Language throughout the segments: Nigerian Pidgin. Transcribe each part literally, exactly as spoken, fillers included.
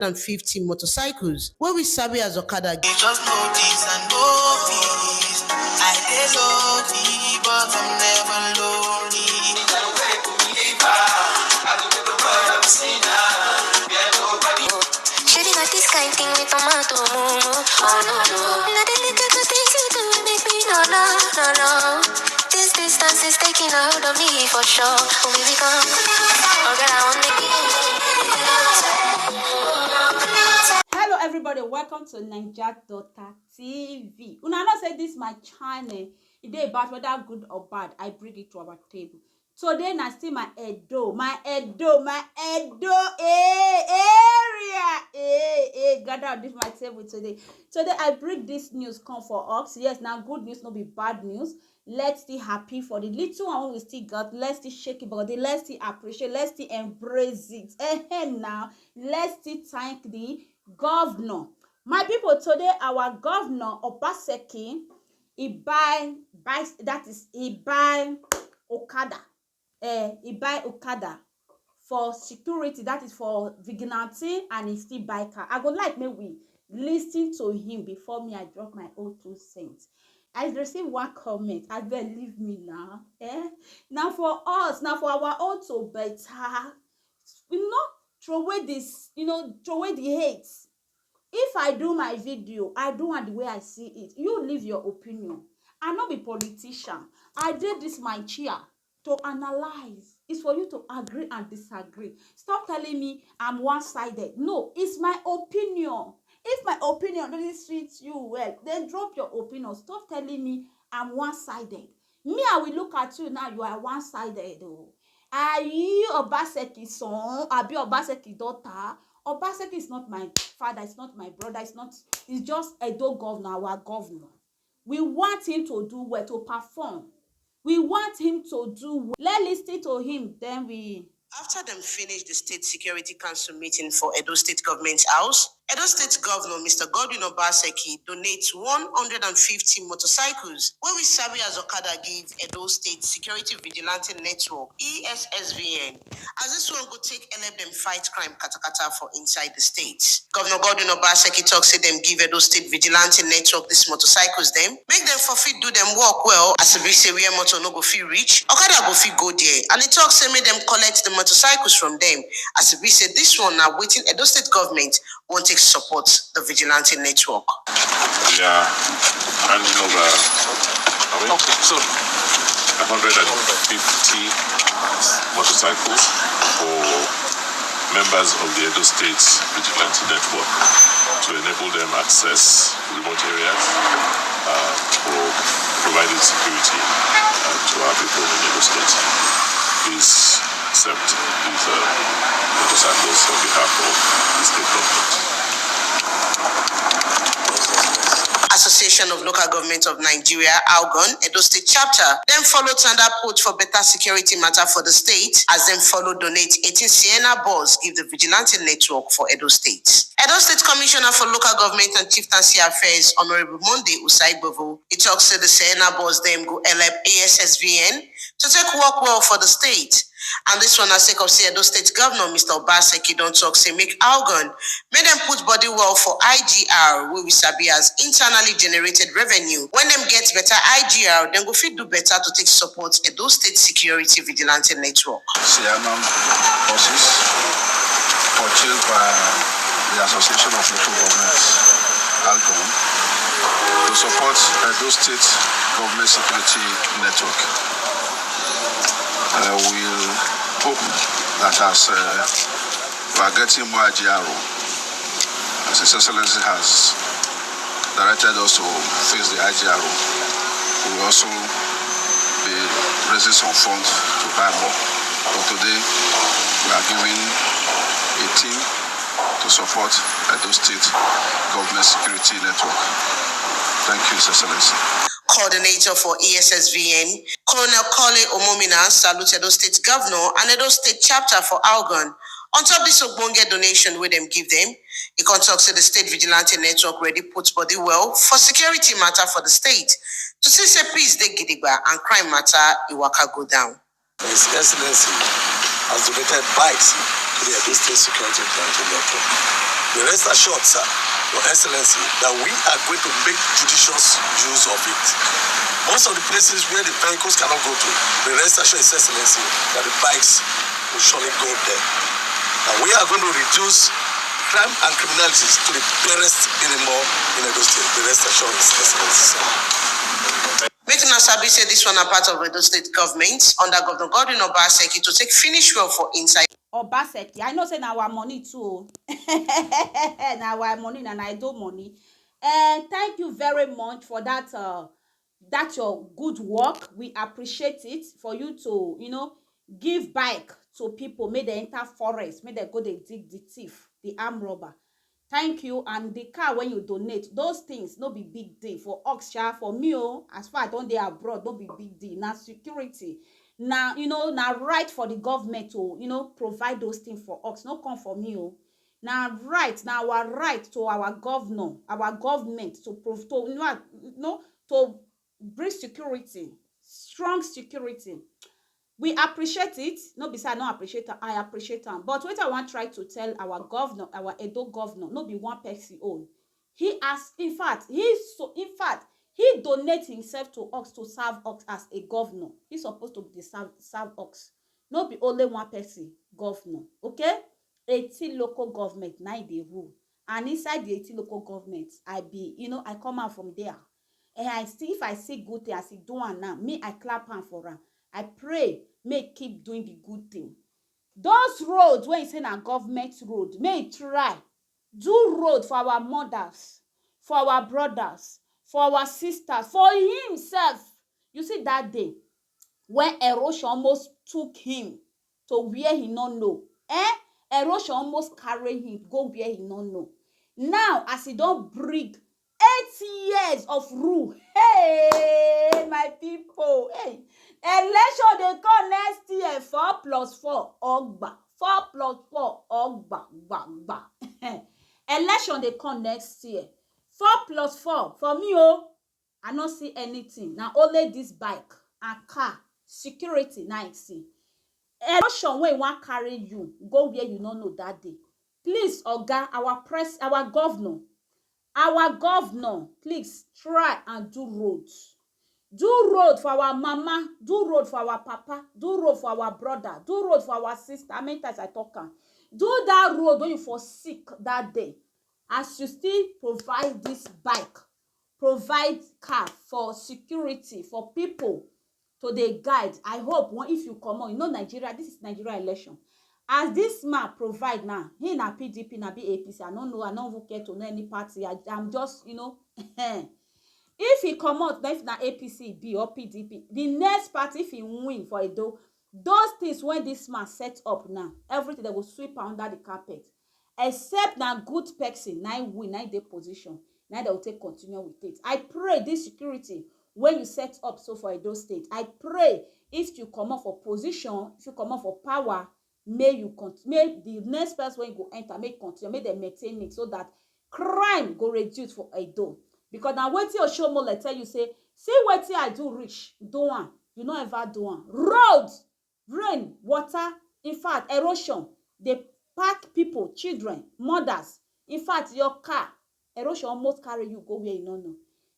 and fifty motorcycles wey we sabi as okada. Just notice and notice. I dey lonely, but I'm never lonely. Shady, not this kind thing with tomato. Oh no, no. Not the little good things you do make me no, no, no, no. This distance is taking a hold of me for sure. When we become, oh girl, I want to be. Hello everybody, welcome to Naija Daughter T V. Una know say this my channel, e dey about whether good or bad, I bring it to our table. Today na still my Edo, my Edo, my Edo eh, area eh, eh, gather on this my table today. Today I bring this news come for us. Yes, na good news, no be bad news. Let's still happy for the little one we still got. Let's still shake it body. Let's still appreciate. Let's still embrace it. Ehem, now let's still thank the governor. My people, today our governor Obaseki, he buy buy that is he buy okada. Eh, he buy okada for security, that is for vigilante, and he still buy car. I go like make we listen to him before me I drop my own two cents. I receive one comment. I beg, leave me now. Eh? Now for us, now for our own to better. We not throw away this, you know, throw away the hate. If I do my video, I do am the way I see it. You leave your opinion. I no be politician. I did this my chair to analyze. It's for you to agree and disagree. Stop telling me I'm one-sided. No, it's my opinion. If my opinion doesn't suit you well, then drop your opinion. Stop telling me I'm one-sided. Me, I will look at you now. You are one-sided. Oh, are you Obaseki son? Abi Obaseki daughter? Obaseki is not my father. It's not my brother. It's not. It's just Edo governor, our governor. We want him to do well, to perform. We want him to do well. Let's listen to him, then we. After dem finish the State Security Council meeting for Edo State Government House, Edo State Governor Mister Godwin Obaseki donate one hundred and fifty motorcycles wey we sabi as okada give Edo State Security Vigilante Network, E S S V N, as this one go take help dem fight crime katakata for inside the state. Governor Godwin Obaseki talk say dem give Edo State Vigilante Network these motorcycles dem make dem for fit do dem work well, as e be say where motor no go fit reach, okada go fit go there, and e talk say make dem collect the motorcycles from dem, as e be say this one na wetin Edo State government wan take support the vigilante network. We are handing over, are we? Okay, so one hundred and fifty motorcycles for members of the Edo State Vigilante Network to enable them access remote areas uh, for providing security uh, to our people in Edo State. Please accept these uh, motorcycles on behalf of the state government. Association of Local Government of Nigeria, ALGON, Edo State Chapter, dem follow tanda put for better security matter for the state as dem follow donate eighteen Sienna bus give the vigilante network for Edo State. Edo State Commissioner for Local Government and Chieftaincy Affairs, Honorable Monday Usaibovo, he talk say the Sienna bus dem go help A S S V N to take work well for the state. And this one na sake of say Edo State Governor Mister Obaseki don talk say make ALGON make dem put body well for I G R, wey we sabi as internally generated revenue. When dem get better I G R, dem go fit do better to take support Edo State Security Vigilante Network. Sienna buses purchased by the Association of Local Governments, ALGON, to support Edo State Government Security Network. Uh, we hope that as uh, we are getting more I G R O, as His Excellency has directed us to fix the I G R O, we will also be raising some funds to buy more. But today, we are giving a team to support Edo State Government Security Network. Thank you, His Excellency. Coordinator for E S S V N, Colonel Kole Omomina, salute Edo State Governor and Edo State Chapter for ALGON on top this ogbonge donation wey dem give dem. He come talk say the State Vigilante Network ready put body well for security matter for the state to see say peace dey gidigba and crime matter e waka go down. His Excellency has donated bikes This thing security plan to be upon. Be rest assured, sir, Your Excellency, that we are going to make judicious use of it. Most of the places where the vehicles cannot go to, be rest assured, His Excellency, that the bikes will surely go there. And we are going to reduce crime and criminalities to the barest minimum in Edo State. Be rest assured, His Excellency, sir. Make una sabi say this one na part of Edo State government under Governor Godwin Obaseki to take finish well for inside. Obaseki, I know say na our money too o. Na our money, na Edo money. And thank you very much for that uh, that your good work. We appreciate it for you to, you know, give bike to people, make dem enter forest, make dem go dey dig the thief, the arm robber. Thank you. And the car when you donate, those things no be big deal for us sha. For me o, as far I don dey abroad, no be big deal. Na security, na, you know, na right for the government to, you know, provide those things for us. No come for me o. Na right, na our right to our governor, our government to prov to you know, you know to bring security, strong security. We appreciate it. No be say I no appreciate am, I appreciate am. But wetin I wan try to tell our governor, our Edo governor, no be one person own. He as in fact, he so in fact, he donate himself to us to serve us as a governor. He suppose to dey serve serve us. No be only one person governor, okay? Eighteen local government na im dey rule, and inside the eighteen local government, I be, you know, I come out from there. And I still, if I see good thing as e do am now, me, I clap hand for am. I pray make e keep doing the good thing. Those roads wey e say na government road, make e try do road for our mothers, for our brothers, for our sisters, for himself. You see that day when erosion almost took him to where he no know, eh? Erosion almost carry him go where he no know. Now, as he don bring eight years of rule, hey, my people, hey, election dey come next year, four plus four, ogba, four plus four, ogba, gba, gba. Election dey come next year, four plus four, for me o, I no see anything, na only this bike and car, security na I see. Erosion wey wan carry you go where you no know that day. Please, oga, our pres our governor, our governor, please try and do road. Do road for our mama, do road for our papa, do road for our brother, do road for our sister. How many times I talk am? Do that road wey you for sick that day. As you still provide this bike, provide car for security for people to dey guide. I hope when if you comot, you know Nigeria, this is Nigeria election. As this man provide now, he na P D P, na be A P C. I no know, I no even care to know any party. I, I'm just, you know, if he comot, na if na A P C be or P D P, the next party, if he win for Edo, those things wey this man set up now, everything dem go sweep am under the carpet. Except na good person na im win, na im dey position, na im dem go take continue with it. I pray this security wey you set up so for Edo State, I pray if you comot for position, if you comot for power, may you cont may the next person wey go enter, make continue, make dem maintain it so that crime go reduce for Edo. Because na wetin Oshomole tell you say, see wetin I do reach, do am, you no ever do am. Road, rain, water, in fact, erosion dey pack people, children, mothers. In fact, your car, erosion almost carry you go where you no know.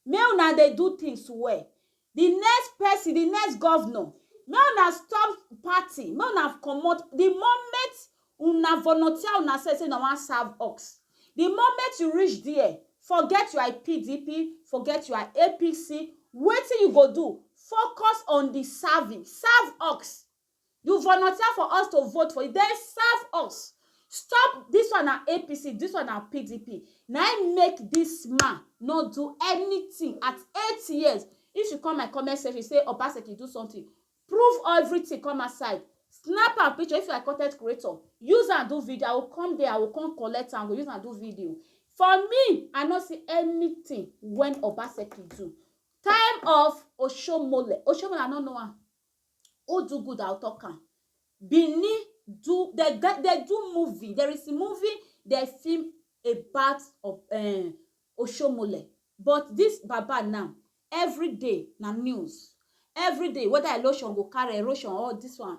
Make una dey do things well. The next person, the next governor, make una stop party, make una comot. The moment una volunteer una sef say una wan serve us, the moment you reach there, forget your P D P, forget your A P C. Wetin you go do? Focus on the serving. Serve us. You volunteer for us to vote for you, then serve us. Stop this one na A P C, this one na P D P. Na im make this man no do anything at eight years. If you come my comment section say Obaseki do something, prove everything, come outside, snap am picture. If you are content creator, use am do video. I will come there, I will come collect am, go use am do video. For me, I no see anything when Obaseki do. Time of Oshomole, Oshomole, I no know am. Who do good, I'll talk am. Benin do they get they do movie. There is a movie they film about of um, Oshomole. But this Baba now, every day na news. Every day, whether erosion go carry erosion or this one.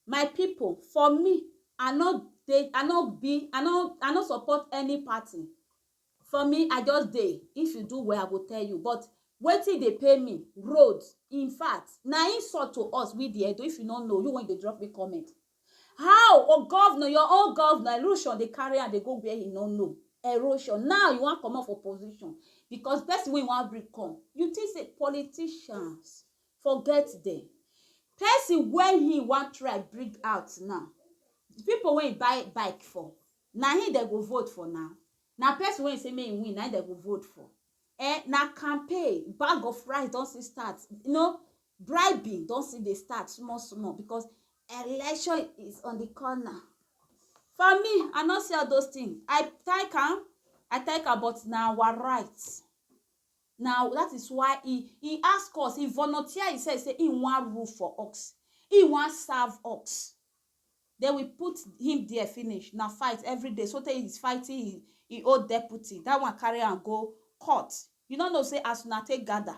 My people, for me, I no dey, I no be, I no, I no support any party. For me, I just dey. If you do well, I go tell you. But wetin dey pay me? Road. In fact, na insult to us, we the Edo. If you no know, you wey dey drop me comment. How? Oh, governor, your own governor, erosion dey carry am dey go where he no know. Erosion. Now you wan comot for position because person wey you wan bring come. You think say politicians, forget them. Person wey he wan try bring out now, the people wey he buy bike for, na him dem go vote for now. Na person wey he say make he win, na him dem go vote for. Eh, na campaign, bag of rice don still start. You know, bribing don still dey start small small because election is on the corner. For me, I no see all those things. I take am, I take am, but na our right. Now that is why he he ask us, he volunteer himself, say he wan rule for us, he wan serve us. Then we put him there finish. Na fight every day. So tey he's fighting he, he old deputy. That one carry am go court. You no know say as una take gather,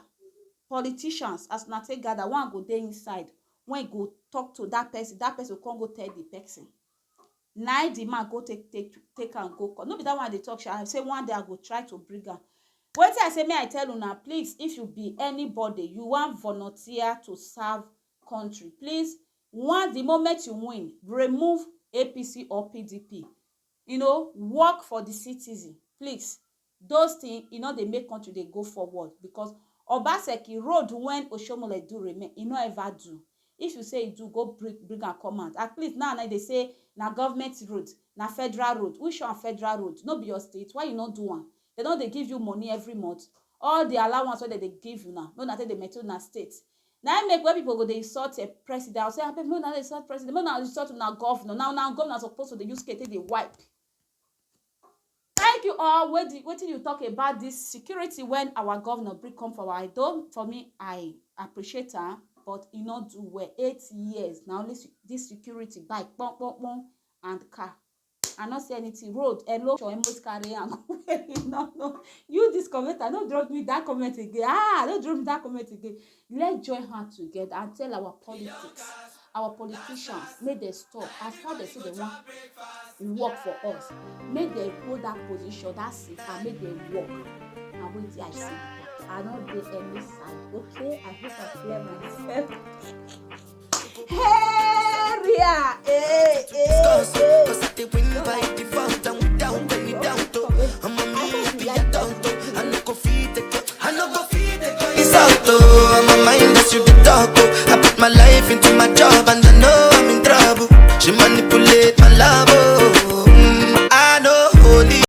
politicians, as una take gather, one go dey inside. When he go talk to that person, that person go come go tell the person. Na the man go take take take am go court. No be that one I dey talk sha. I say one day I go try to bring am. Wetin I say, may I tell una, please, if you be anybody, you wan volunteer to serve country, please, once the moment you win, remove A P C or P D P. You know, work for the citizen, please. Those things, e no dey make country dey go forward because Obaseki road when Oshomole do remain, e no ever do. If you say e do, go bring bring am come out. At least now, now they say na government road, na federal road. Which one federal road? No be your state. Why you no do one? They don dey give you money every month. All the allowance wey dem dey give you now, no na take dey maintain una state. Na im make when people go dey insult a president, I say, abeg, make una dey insult president, make una insult una governor. Now, now governor suppose to dey use K take dey wipe. Thank you all. Wetin you talk about this security when our governor bring come for our Edo? For me, I appreciate am, but e no do well. Eight years na only se- this security, bike, pom pom pom, and car. I no see anything. Road, hello, sure, almost carry am go where e no know. You, this commenter, no drop me that comment again. Ah, no drop me that comment again. Let's join hand together and tell our politics, our politicians, make dem stop. As far as dem say dem wan work for us, make dem hold that position, that seat, and make dem work. Na wetin I see. I no dey any side. Okay, I hope I clear myself. Area, eh, eh, eh. Cause I dey win by default and without any doubt, oh. I'm a me, be a doubt, oh. I no go feed the joy. It's out, oh. I'm a mind that's you the talk, oh. I put my life into my job and I know I'm in trouble. She manipulate my love.